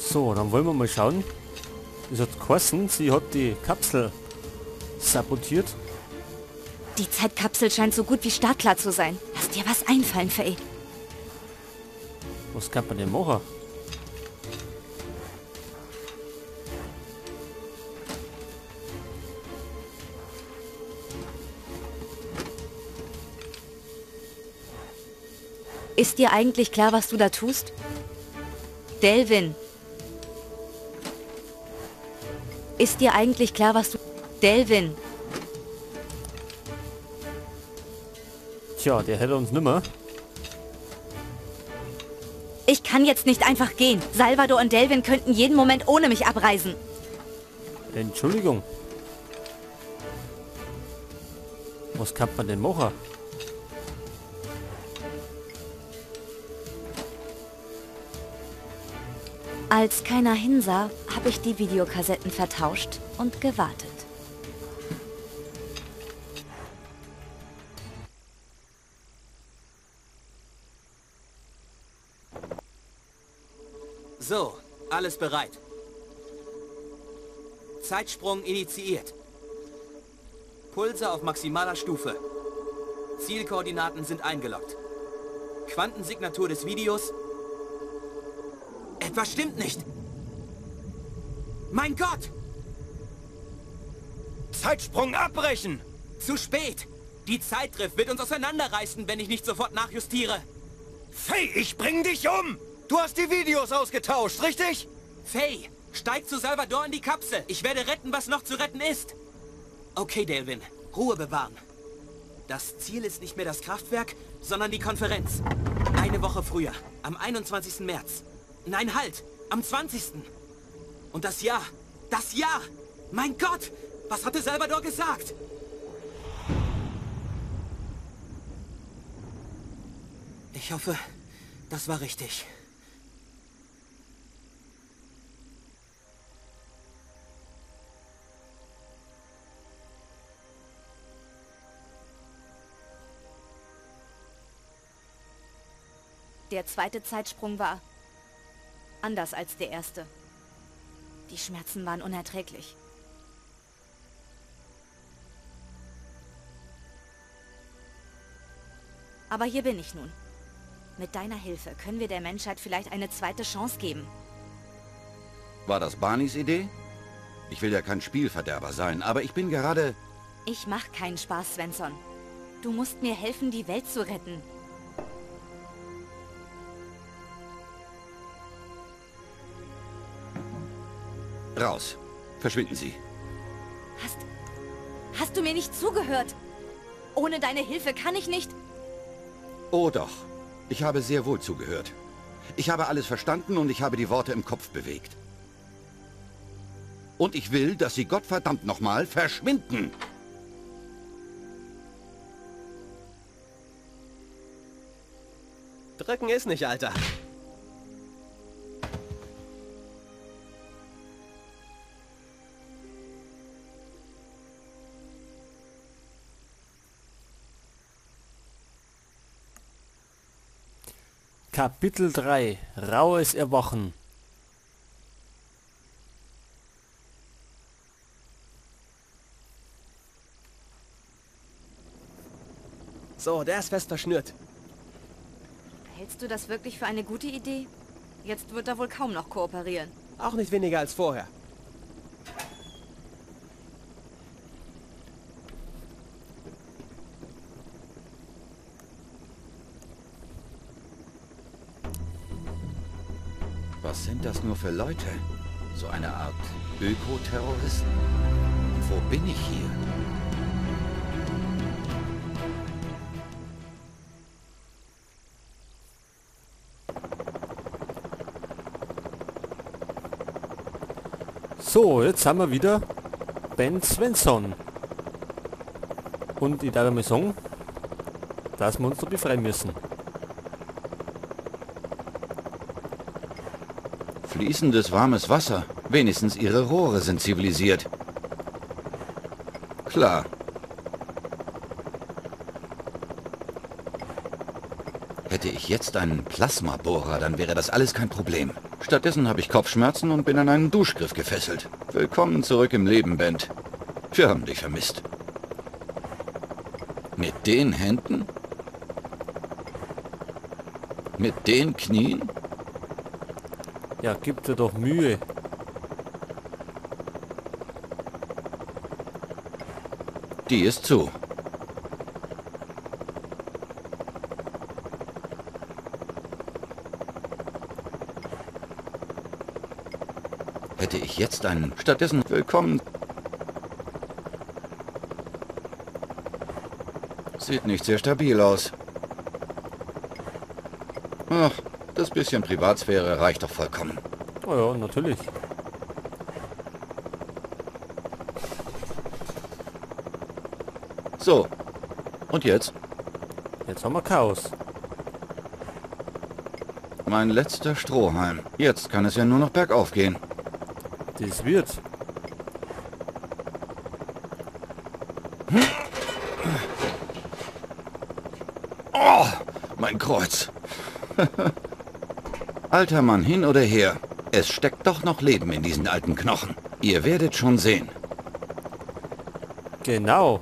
So, dann wollen wir mal schauen. Das hat geheißen, sie hat die Kapsel sabotiert. Die Zeitkapsel scheint so gut wie startklar zu sein. Lass dir was einfallen, Faye. Was kann man denn machen? Ist dir eigentlich klar, was du da tust? Delvin. Ist dir eigentlich klar, was du... Delvin. Tja, der hätte uns nimmer. Ich kann jetzt nicht einfach gehen. Salvador und Delvin könnten jeden Moment ohne mich abreisen. Entschuldigung. Was kann man denn machen? Als keiner hinsah, habe ich die Videokassetten vertauscht und gewartet. So, alles bereit. Zeitsprung initiiert. Pulse auf maximaler Stufe. Zielkoordinaten sind eingeloggt. Quantensignatur des Videos. Etwas stimmt nicht. Mein Gott! Zeitsprung abbrechen! Zu spät! Die Zeitdrift wird uns auseinanderreißen, wenn ich nicht sofort nachjustiere. Faye, ich bring dich um! Du hast die Videos ausgetauscht, richtig? Faye, steig zu Salvador in die Kapsel. Ich werde retten, was noch zu retten ist. Okay, Delvin, Ruhe bewahren. Das Ziel ist nicht mehr das Kraftwerk, sondern die Konferenz. Eine Woche früher, am 21. März. Nein, halt! Am 20. Und das Jahr! Das Jahr! Mein Gott! Was hatte Salvador gesagt? Ich hoffe, das war richtig. Der zweite Zeitsprung war anders als der erste. Die Schmerzen waren unerträglich. Aber hier bin ich nun. Mit deiner Hilfe können wir der Menschheit vielleicht eine zweite Chance geben. War das Barneys Idee? Ich will ja kein Spielverderber sein, aber ich bin gerade... Ich mach keinen Spaß, Svensson. Du musst mir helfen, die Welt zu retten. Raus. Verschwinden Sie. Hast du mir nicht zugehört? Ohne deine Hilfe kann ich nicht... Oh doch. Ich habe sehr wohl zugehört. Ich habe alles verstanden und ich habe die Worte im Kopf bewegt. Und ich will, dass Sie gottverdammt nochmal verschwinden. Drücken ist nicht, Alter. Kapitel 3. Raues Erwachen. So, der ist fest verschnürt. Hältst du das wirklich für eine gute Idee? Jetzt wird er wohl kaum noch kooperieren. Auch nicht weniger als vorher. Was sind das nur für Leute? So eine Art Ökoterroristen? Und wo bin ich hier? So, jetzt haben wir wieder Ben Svensson. Und ich darf mal sagen, dass wir uns da befreien müssen. Fließendes warmes Wasser. Wenigstens ihre Rohre sind zivilisiert. Klar. Hätte Hätte ich jetzt einen Plasmabohrer, dann wäre das alles kein Problem. Stattdessen habe ich Kopfschmerzen und bin an einen Duschgriff gefesselt. Willkommen zurück im Leben, Bent. Wir haben dich vermisst. Mit den Händen? Mit den Knien? Ja, gib dir doch Mühe. Die ist zu. Hätte ich jetzt einen... Stattdessen willkommen. Sieht nicht sehr stabil aus. Ach, das bisschen Privatsphäre reicht doch vollkommen. Oh ja, natürlich. So, und jetzt? Jetzt haben wir Chaos. Mein letzter Strohhalm. Jetzt kann es ja nur noch bergauf gehen. Das wird. Hm? Oh, mein Kreuz. Alter Mann, hin oder her. Es steckt doch noch Leben in diesen alten Knochen. Ihr werdet schon sehen. Genau.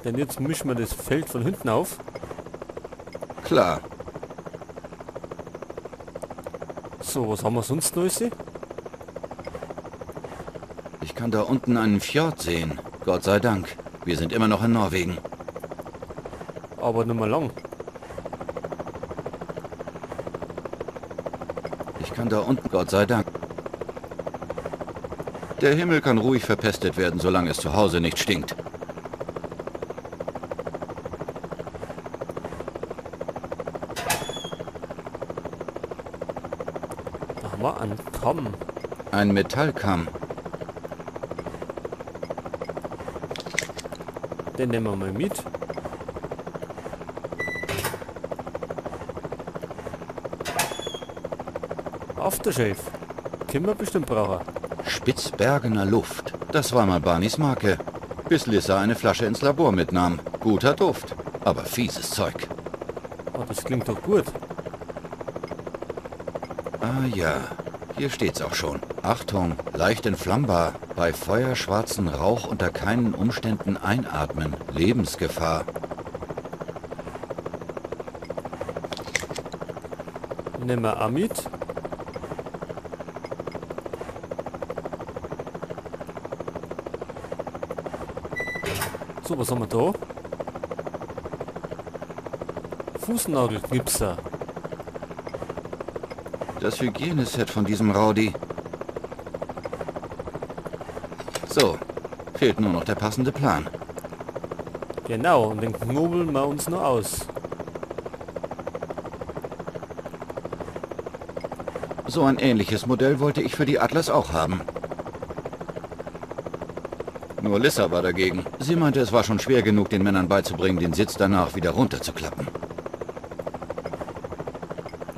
Denn jetzt mischen wir das Feld von hinten auf. Klar. So, was haben wir sonst Neues? Ich kann da unten einen Fjord sehen. Gott sei Dank. Wir sind immer noch in Norwegen. Aber nicht mehr lang. Ich kann da unten, Gott sei Dank. Der Himmel kann ruhig verpestet werden, solange es zu Hause nicht stinkt. Da haben wir einen Kamm. Ein Metallkamm. Den nehmen wir mal mit. Aftershave. Können wir bestimmt brauchen. Spitzbergener Luft. Das war mal Barneys Marke. Bis Lissa eine Flasche ins Labor mitnahm. Guter Duft, aber fieses Zeug. Oh, das klingt doch gut. Ah ja, hier steht's auch schon. Achtung, leicht entflammbar. Bei feuerschwarzen Rauch unter keinen Umständen einatmen. Lebensgefahr. Nehmen wir auch mit. So, was haben wir da? Fußnagelknipser. Das Hygieneset von diesem Rowdy. So, fehlt nur noch der passende Plan. Genau, und den knobeln wir uns noch aus. So ein ähnliches Modell wollte ich für die Atlas auch haben. Nur Lissa war dagegen. Sie meinte, es war schon schwer genug, den Männern beizubringen, den Sitz danach wieder runterzuklappen.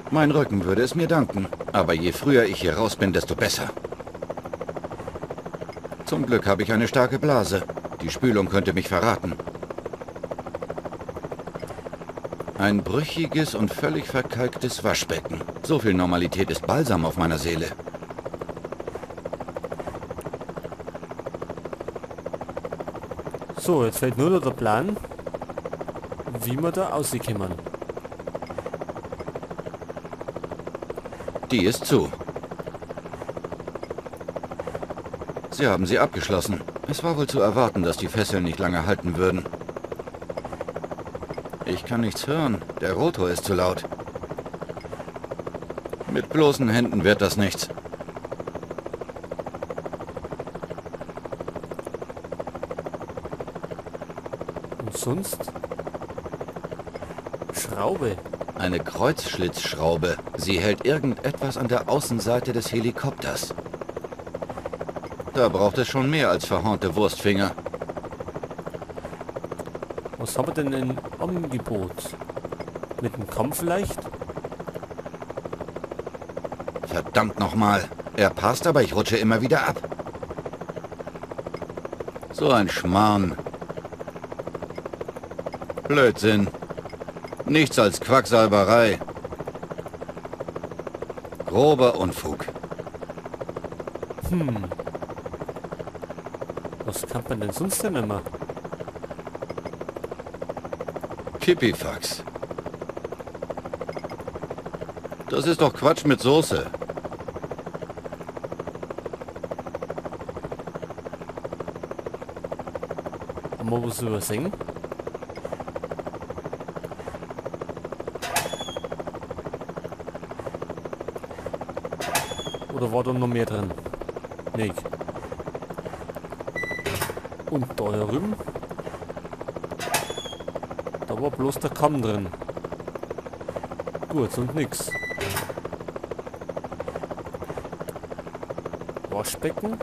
Mein Rücken würde es mir danken. Aber je früher ich hier raus bin, desto besser. Zum Glück habe ich eine starke Blase. Die Spülung könnte mich verraten. Ein brüchiges und völlig verkalktes Waschbecken. So viel Normalität ist Balsam auf meiner Seele. So, jetzt fehlt nur noch der Plan, wie wir da rauskommen. Die ist zu. Sie haben sie abgeschlossen. Es war wohl zu erwarten, dass die Fesseln nicht lange halten würden. Ich kann nichts hören. Der Rotor ist zu laut. Mit bloßen Händen wird das nichts. Und sonst? Schraube. Eine Kreuzschlitzschraube. Sie hält irgendetwas an der Außenseite des Helikopters. Da braucht es schon mehr als verhornte Wurstfinger. Was haben wir denn im Angebot? Mit dem Kamm vielleicht? Verdammt nochmal. Er passt, aber ich rutsche immer wieder ab. So ein Schmarrn. Blödsinn. Nichts als Quacksalberei. Grober Unfug. Hm. Was kann man denn sonst denn immer? Pipifax. Das ist doch Quatsch mit Soße. Haben wir was übersehen? Oder war da noch mehr drin? Nee. Und da drüben? Da war bloß der Kamm drin. Gut, und nix. Waschbecken.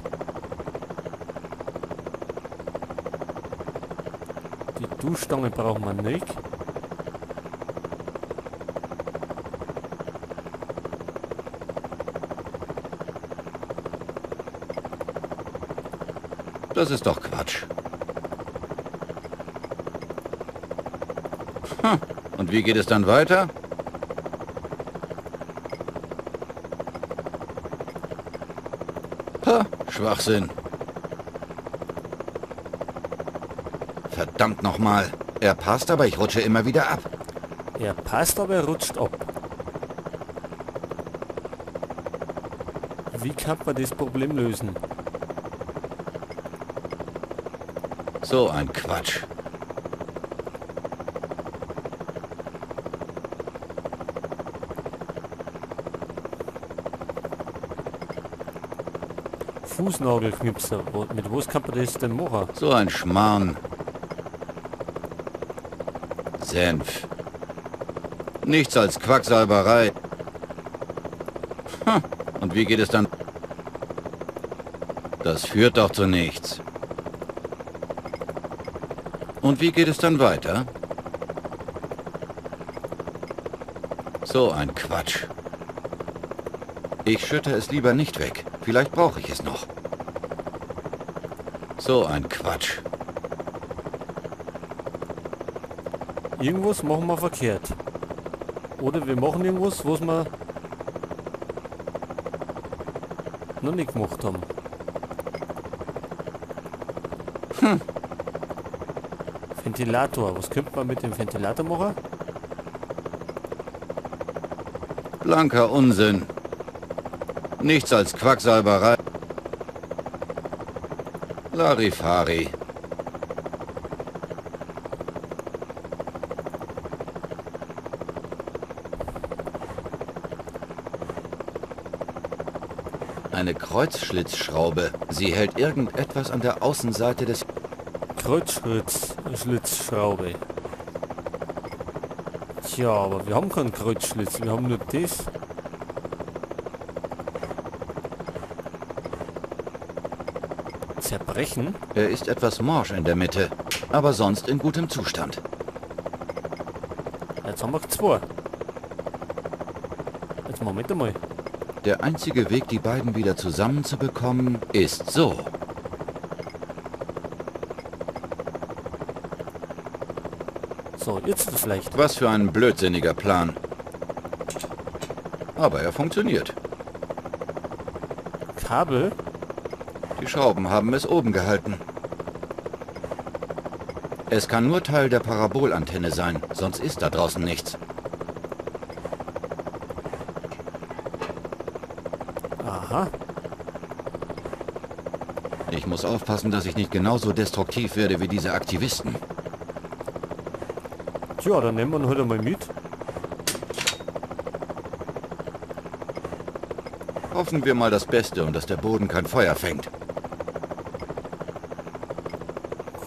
Die Duschstange brauchen wir nicht. Das ist doch Quatsch. Hm. Und wie geht es dann weiter? Ha, Schwachsinn. Verdammt nochmal. Er passt, aber ich rutsche immer wieder ab. Er passt, aber er rutscht ab. Wie kann man das Problem lösen? So ein Quatsch. Fußnagelknipser. Mit was kann man das denn machen? So ein Schmarrn. Senf. Nichts als Quacksalberei. Hm. Und wie geht es dann? Das führt doch zu nichts. Und wie geht es dann weiter? So ein Quatsch. Ich schütte es lieber nicht weg. Vielleicht brauche ich es noch. So ein Quatsch. Irgendwas machen wir verkehrt. Oder wir machen irgendwas, was wir noch nicht gemacht haben. Hm. Ventilator. Was könnte man mit dem Ventilator machen? Blanker Unsinn. Nichts als Quacksalberei. Larifari. Eine Kreuzschlitzschraube. Sie hält irgendetwas an der Außenseite des... Kreuzschlitzschraube. Tja, aber wir haben keinen Kreuzschlitz. Wir haben nur das. Zerbrechen? Er ist etwas morsch in der Mitte, aber sonst in gutem Zustand. Jetzt haben wir zwei. Jetzt Moment einmal. Der einzige Weg, die beiden wieder zusammenzubekommen, ist so. So, jetzt vielleicht. Was für ein blödsinniger Plan. Aber er funktioniert. Kabel? Die Schrauben haben es oben gehalten. Es kann nur Teil der Parabolantenne sein, sonst ist da draußen nichts. Aha. Ich muss aufpassen, dass ich nicht genauso destruktiv werde wie diese Aktivisten. Tja, dann nehmen wir ihn heute mal mit. Hoffen wir mal das Beste und dass der Boden kein Feuer fängt.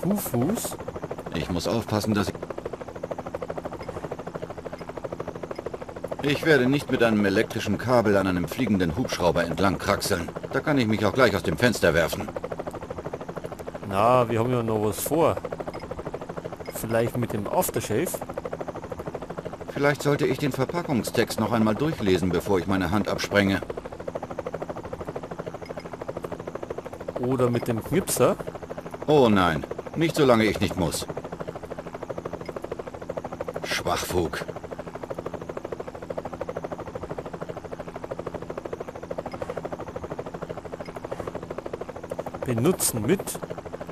Kuhfuß? Ich muss aufpassen, dass ich... Ich werde nicht mit einem elektrischen Kabel an einem fliegenden Hubschrauber entlang kraxeln. Da kann ich mich auch gleich aus dem Fenster werfen. Na, wir haben ja noch was vor. Vielleicht mit dem Aftershave? Vielleicht sollte ich den Verpackungstext noch einmal durchlesen, bevor ich meine Hand absprenge. Oder mit dem Knipser? Oh nein, nicht solange ich nicht muss. Schwachfug. Benutzen mit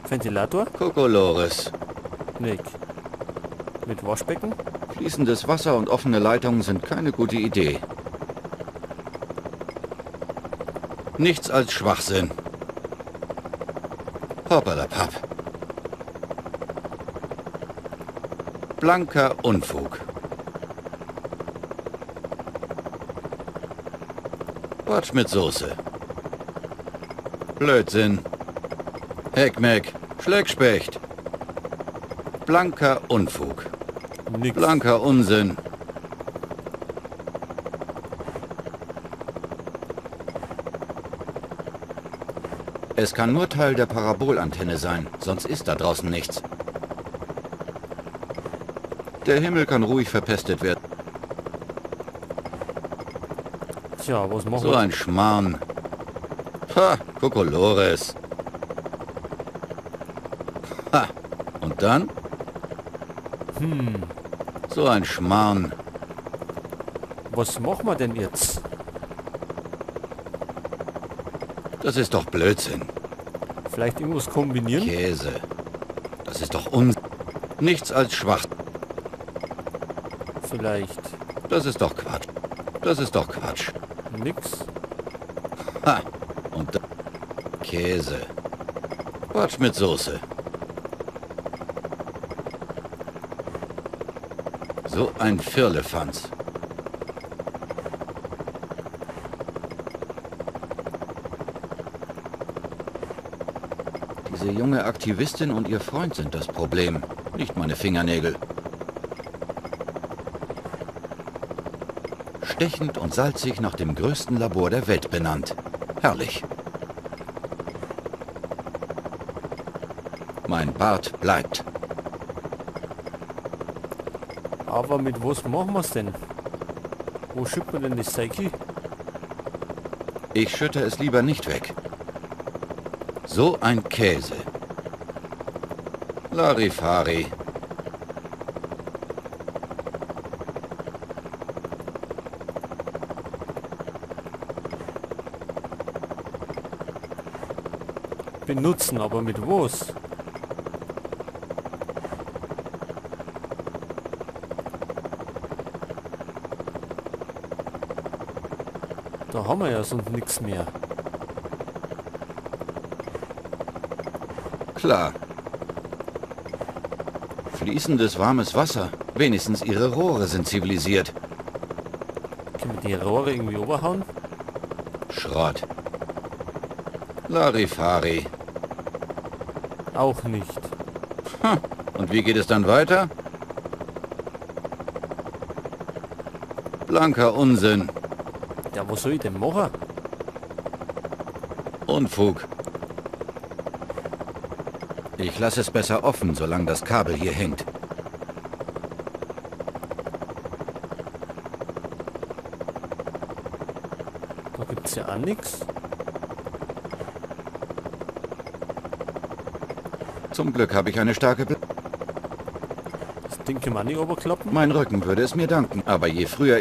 Ventilator? Kokolores. Nick. Mit Waschbecken? Fließendes Wasser und offene Leitungen sind keine gute Idee. Nichts als Schwachsinn. Hoppalapapp. Blanker Unfug. Quatsch mit Soße. Blödsinn. Heckmeck. Schleckspecht. Blanker Unfug. Nix. Blanker Unsinn. Es kann nur Teil der Parabolantenne sein, sonst ist da draußen nichts. Der Himmel kann ruhig verpestet werden. Tja, was machen So wir? ein Schmarrn. Ha, Kokolores. Ha, und dann? So ein Schmarrn. Was machen wir denn jetzt? Das ist doch Blödsinn. Vielleicht irgendwas kombinieren? Käse. Das ist doch Unsinn. Nichts als Schwach. Vielleicht Das ist doch Quatsch. Das ist doch Quatsch. nix. Ha. Und da Käse. Quatsch mit Soße. So ein Firlefanz. Diese junge Aktivistin und ihr Freund sind das Problem, nicht meine Fingernägel. Stechend und salzig nach dem größten Labor der Welt benannt. Herrlich. Mein Bart bleibt. Aber mit was machen wir's denn? Wo schickt man denn das Zeug hin? Ich schütte es lieber nicht weg. So ein Käse. Larifari. Benutzen, aber mit was? Da haben wir ja sonst nichts mehr. Klar. Fließendes warmes Wasser. Wenigstens ihre Rohre sind zivilisiert. Können wir die Rohre irgendwie oberhauen? Schrott. Larifari. Auch nicht. Und wie geht es dann weiter? Blanker Unsinn. Ja, was soll ich denn machen? Unfug. Ich lasse es besser offen, solange das Kabel hier hängt. Da gibt's ja auch nix. Zum Glück habe ich eine starke... Das Ding kann man nicht oberklappen. Mein Rücken würde es mir danken, aber je früher...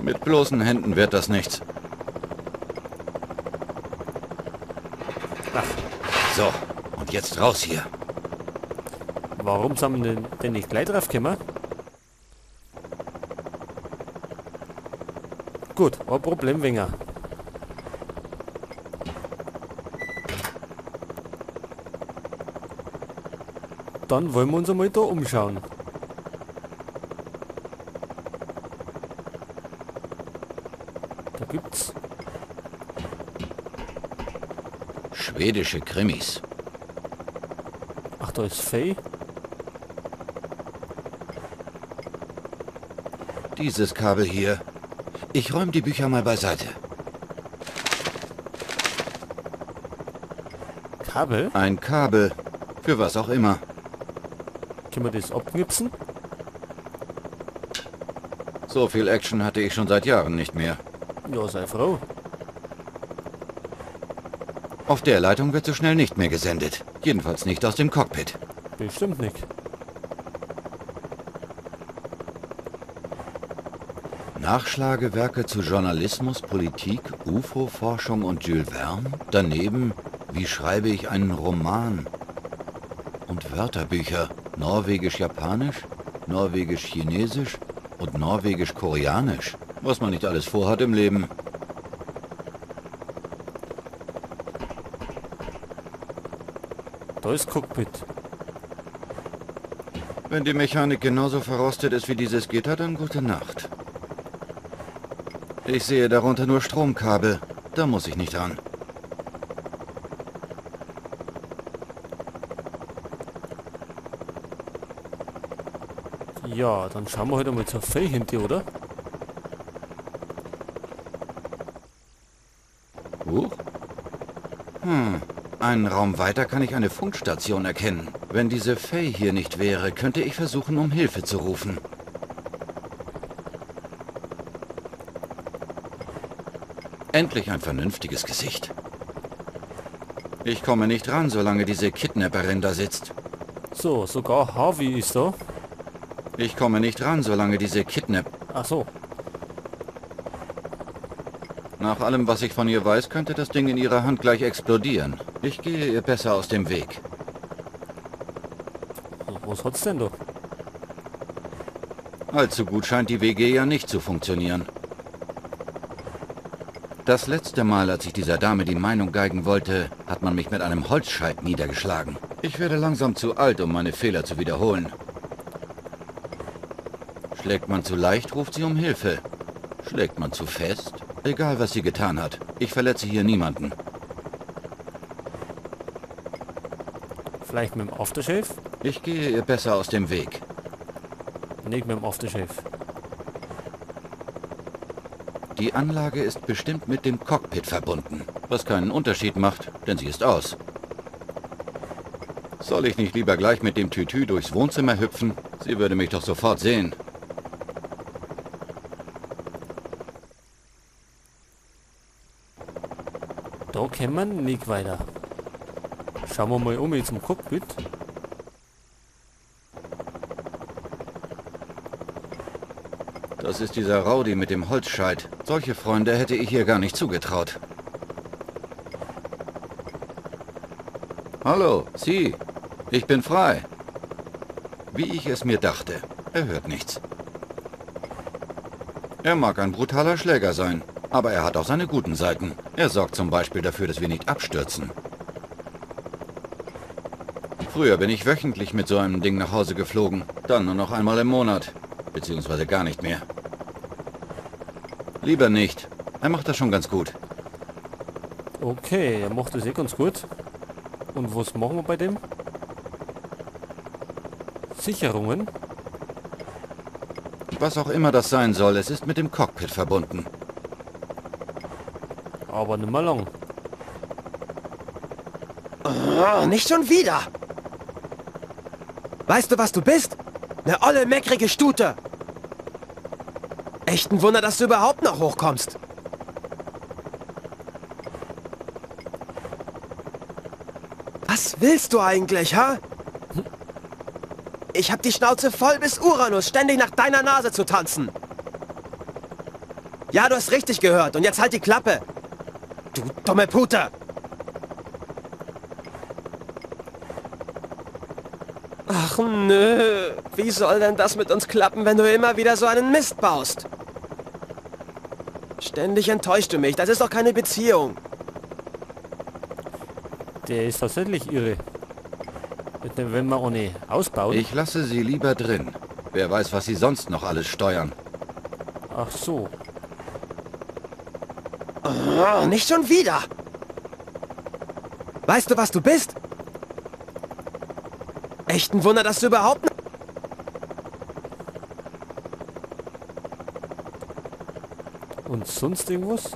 Mit bloßen Händen wird das nichts. Ach. So, und jetzt raus hier. Warum sind wir denn nicht gleich drauf gekommen? Gut, ein Problem weniger. Dann wollen wir uns einmal da umschauen. Da gibt's schwedische Krimis. Ach, da ist Faye. Dieses Kabel hier. Ich räume die Bücher mal beiseite. Kabel? Ein Kabel. Für was auch immer. Können wir das abknipsen? So viel Action hatte ich schon seit Jahren nicht mehr. Ja, sei froh. Auf der Leitung wird so schnell nicht mehr gesendet. Jedenfalls nicht aus dem Cockpit. Bestimmt nicht. Nachschlagewerke zu Journalismus, Politik, UFO-Forschung und Jules Verne? Daneben, wie schreibe ich einen Roman? Und Wörterbücher. Norwegisch-Japanisch, Norwegisch-Chinesisch und Norwegisch-Koreanisch. Was man nicht alles vorhat im Leben. Da ist Cockpit. Wenn die Mechanik genauso verrostet ist wie dieses Gitter, dann gute Nacht. Ich sehe darunter nur Stromkabel. Da muss ich nicht ran. Ja, dann schauen wir heute mal zur Faye hinter, oder? Huch. Einen Raum weiter kann ich eine Funkstation erkennen. Wenn diese Faye hier nicht wäre, könnte ich versuchen, um Hilfe zu rufen. Endlich ein vernünftiges Gesicht. Ich komme nicht ran, solange diese Kidnapperin da sitzt. So, sogar Harvey ist da. Ich komme nicht ran, solange diese Kidnap... Ach so. Nach allem, was ich von ihr weiß, könnte das Ding in ihrer Hand gleich explodieren. Ich gehe ihr besser aus dem Weg. Was hat's denn da? Allzu gut scheint die WG ja nicht zu funktionieren. Das letzte Mal, als ich dieser Dame die Meinung geigen wollte, hat man mich mit einem Holzscheit niedergeschlagen. Ich werde langsam zu alt, um meine Fehler zu wiederholen. Schlägt man zu leicht, ruft sie um Hilfe. Schlägt man zu fest? Egal, was sie getan hat. Ich verletze hier niemanden. Vielleicht mit dem Aftershave? Ich gehe ihr besser aus dem Weg. Nicht mit dem Aftershave. Die Anlage ist bestimmt mit dem Cockpit verbunden, was keinen Unterschied macht, denn sie ist aus. Soll ich nicht lieber gleich mit dem Tütü durchs Wohnzimmer hüpfen? Sie würde mich doch sofort sehen. Da kommen wir nicht weiter. Schauen wir mal um zum Cockpit. Das ist dieser Rowdy mit dem Holzscheit. Solche Freunde hätte ich hier gar nicht zugetraut. Hallo, Sie. Ich bin frei. Wie ich es mir dachte. Er hört nichts. Er mag ein brutaler Schläger sein, aber er hat auch seine guten Seiten. Er sorgt zum Beispiel dafür, dass wir nicht abstürzen. Früher bin ich wöchentlich mit so einem Ding nach Hause geflogen. Dann nur noch einmal im Monat. Beziehungsweise gar nicht mehr. Lieber nicht. Er macht das schon ganz gut. Okay, er macht das eh ganz gut. Und was machen wir bei dem? Sicherungen? Was auch immer das sein soll, es ist mit dem Cockpit verbunden. Aber nicht mehr lang. Oh, nicht schon wieder! Weißt du, was du bist? Eine olle, meckrige Stute! Echt ein Wunder, dass du überhaupt noch hochkommst. Was willst du eigentlich, ha? Ich hab die Schnauze voll bis Uranus, ständig nach deiner Nase zu tanzen. Ja, du hast richtig gehört. Und jetzt halt die Klappe. Du dumme Pute! Ach nö, wie soll denn das mit uns klappen, wenn du immer wieder so einen Mist baust? Ständig enttäuscht du mich, das ist doch keine Beziehung. Der ist tatsächlich irre. Wenn wir ohne ausbauen. Ich lasse sie lieber drin. Wer weiß, was sie sonst noch alles steuern. Ach so. Oh, nicht schon wieder! Weißt du, was du bist? Echt ein Wunder, dass du überhaupt... Und sonst irgendwas?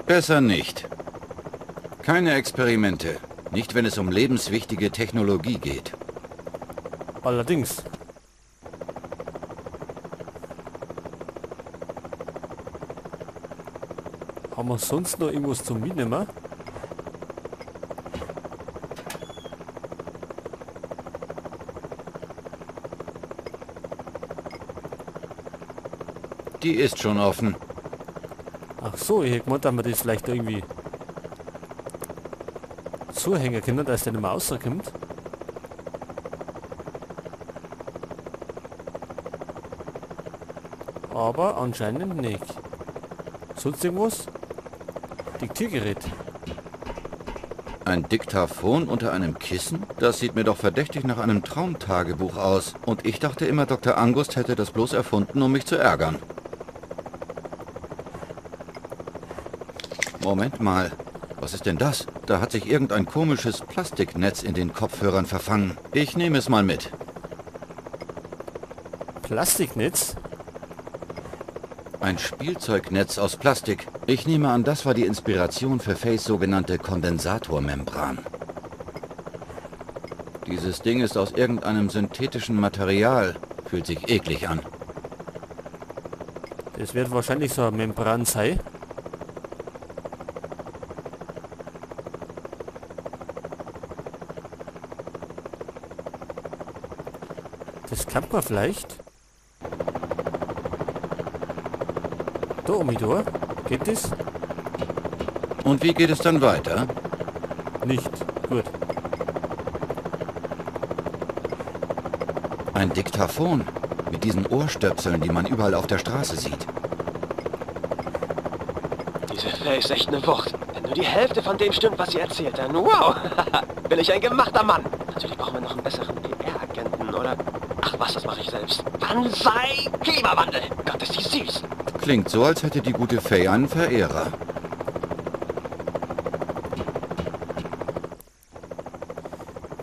Besser nicht. Keine Experimente. Nicht, wenn es um lebenswichtige Technologie geht. Allerdings. Haben wir sonst noch irgendwas zum Mitnehmen? Die ist schon offen. Ach so, ich hätte gemeint, dass man das vielleicht irgendwie zuhängen können, dass der nicht mehr rauskommt. Aber anscheinend nicht. Sonst irgendwas? Diktiergerät. Ein Diktaphon unter einem Kissen? Das sieht mir doch verdächtig nach einem Traumtagebuch aus. Und ich dachte immer, Dr. Angust hätte das bloß erfunden, um mich zu ärgern. Moment mal. Was ist denn das? Da hat sich irgendein komisches Plastiknetz in den Kopfhörern verfangen. Ich nehme es mal mit. Plastiknetz? Ein Spielzeugnetz aus Plastik. Ich nehme an, das war die Inspiration für Fays sogenannte Kondensatormembran. Dieses Ding ist aus irgendeinem synthetischen Material. Fühlt sich eklig an. Das wird wahrscheinlich so eine Membran sein. Das kann man vielleicht. Da um mich durch. Geht das? Und wie geht es dann weiter? Nicht. Gut. Ein Diktaphon. Mit diesen Ohrstöpseln, die man überall auf der Straße sieht. Diese Faye ist echt eine Wucht. Wenn nur die Hälfte von dem stimmt, was sie erzählt, dann wow! Bin ich ein gemachter Mann! Natürlich brauchen wir noch einen besseren PR-Agenten, oder? Ach was, das mache ich selbst. Banzai Klimawandel! Gott, ist die süß! Klingt so, als hätte die gute Faye einen Verehrer.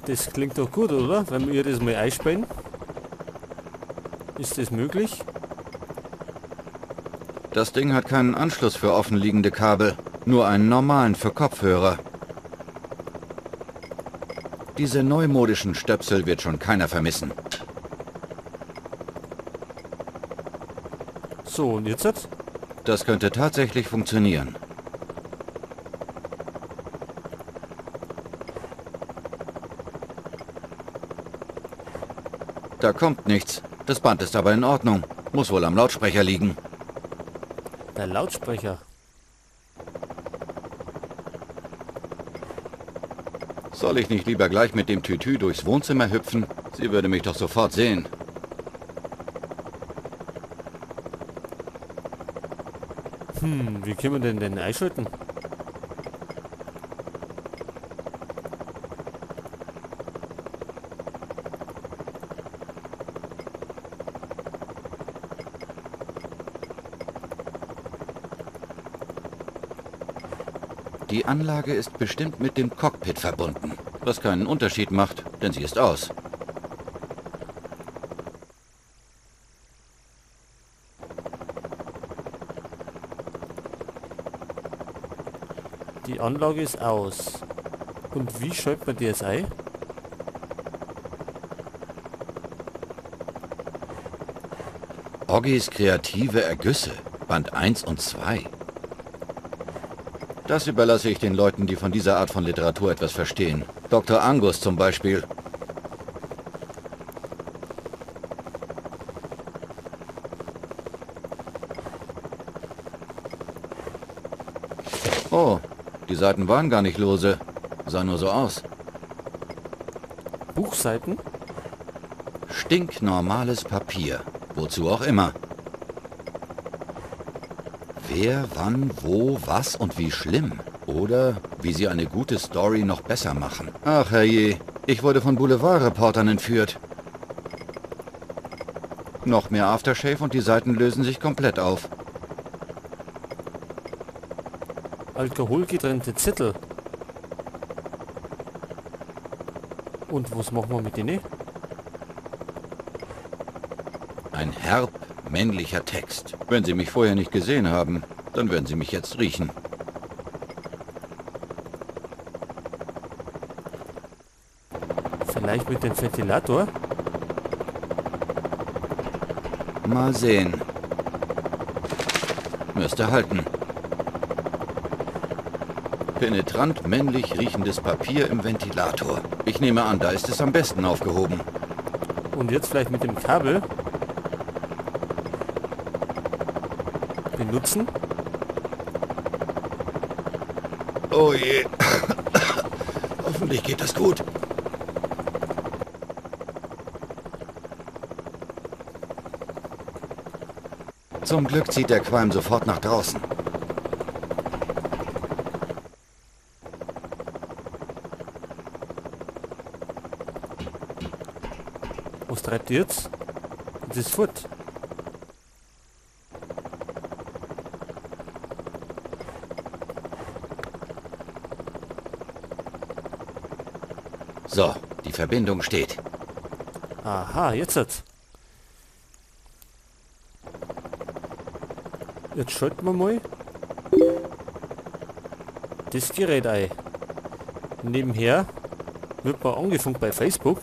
Das klingt doch gut, oder? Wenn wir das mal einspielen. Ist das möglich? Das Ding hat keinen Anschluss für offenliegende Kabel, nur einen normalen für Kopfhörer. Diese neumodischen Stöpsel wird schon keiner vermissen. So, und jetzt? Das könnte tatsächlich funktionieren. Da kommt nichts. Das Band ist aber in Ordnung. Muss wohl am Lautsprecher liegen. Der Lautsprecher. Soll ich nicht lieber gleich mit dem Tütü durchs Wohnzimmer hüpfen? Sie würde mich doch sofort sehen. Wie können wir denn einschalten? Die Anlage ist bestimmt mit dem Cockpit verbunden, was keinen Unterschied macht, denn sie ist aus. Die Anlage ist aus. Und wie schaltet man die jetzt ein? Oggys kreative Ergüsse, Band 1 und 2. Das überlasse ich den Leuten, die von dieser Art von Literatur etwas verstehen. Dr. Angus zum Beispiel. Oh, die Seiten waren gar nicht lose. Sah nur so aus. Buchseiten? Stinknormales Papier. Wozu auch immer. Wer, wann, wo, was und wie schlimm. Oder wie sie eine gute Story noch besser machen. Ach herrje, ich wurde von Boulevardreportern entführt. Noch mehr Aftershave und die Seiten lösen sich komplett auf. Alkoholgetrennte Zettel. Und was machen wir mit denen? Ein herb männlicher Text. Wenn Sie mich vorher nicht gesehen haben, dann werden Sie mich jetzt riechen. Vielleicht mit dem Ventilator? Mal sehen. Müsste halten. Penetrant männlich riechendes Papier im Ventilator. Ich nehme an, da ist es am besten aufgehoben. Und jetzt vielleicht mit dem Kabel? Benutzen. Oh je. Hoffentlich geht das gut. Zum Glück zieht der Qualm sofort nach draußen. Was treibt ihr jetzt? Das ist fort. So, die Verbindung steht. Aha, jetzt hat's. Jetzt schalten wir mal das Gerät ein. Nebenher wird man angefunkt bei Facebook.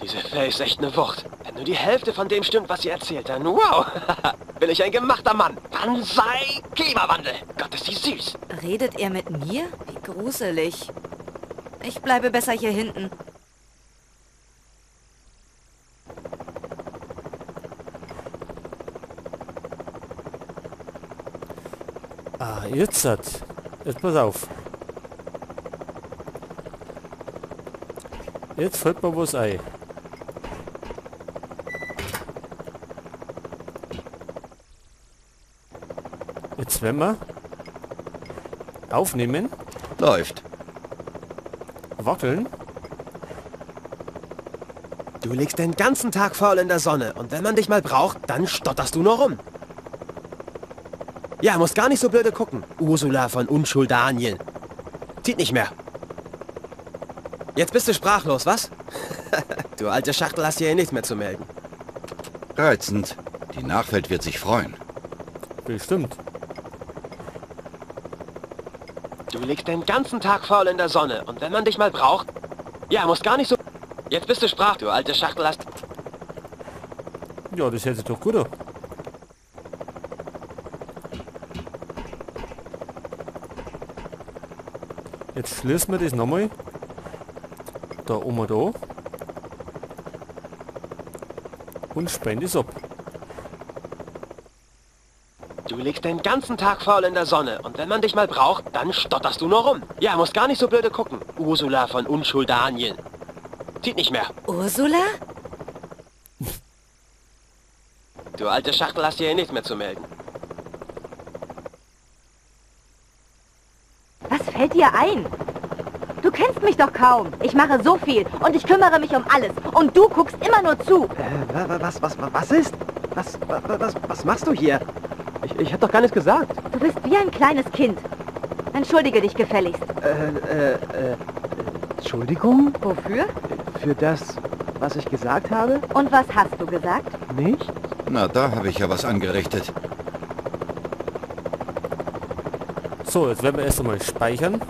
Diese Faye ist echt eine Wucht. Wenn nur die Hälfte von dem stimmt, was sie erzählt, dann wow! Bin ich ein gemachter Mann. Banzai Klimawandel. Gott, ist sie süß. Redet er mit mir? Wie gruselig. Ich bleibe besser hier hinten. Ah, jetzt hat. Jetzt pass auf. Jetzt fällt mir was ein. Jetzt werden wir aufnehmen. Läuft. Wackeln. Du liegst den ganzen Tag faul in der Sonne und wenn man dich mal braucht, dann stotterst du nur rum. Ja, musst gar nicht so blöde gucken. Ursula von Unschuldanien. Zieht nicht mehr. Jetzt bist du sprachlos, was? Du alte Schachtel hast hier nichts mehr zu melden. Reizend. Die Nachwelt wird sich freuen. Bestimmt. Du liegst den ganzen Tag faul in der Sonne und wenn man dich mal braucht... Ja, musst gar nicht so... Jetzt bist du sprach, du alte Schachtel hast... Ja, das hört sich doch gut an. Jetzt schließen wir das nochmal. Da oben da. Und spenden es ab. Du liegst den ganzen Tag faul in der Sonne und wenn man dich mal braucht, dann stotterst du nur rum. Ja, musst gar nicht so blöde gucken. Ursula von Unschuldanien. Zieht nicht mehr. Ursula? Du alte Schachtel hast hier nichts mehr zu melden. Was fällt dir ein? Du kennst mich doch kaum. Ich mache so viel und ich kümmere mich um alles. Und du guckst immer nur zu. Was ist? Was machst du hier? Ich hab doch gar nichts gesagt. Du bist wie ein kleines Kind. Entschuldige dich gefälligst. Entschuldigung? Wofür? Für das, was ich gesagt habe? Und was hast du gesagt? Nicht? Na, da habe ich ja was angerichtet. So, jetzt werden wir erst einmal speichern.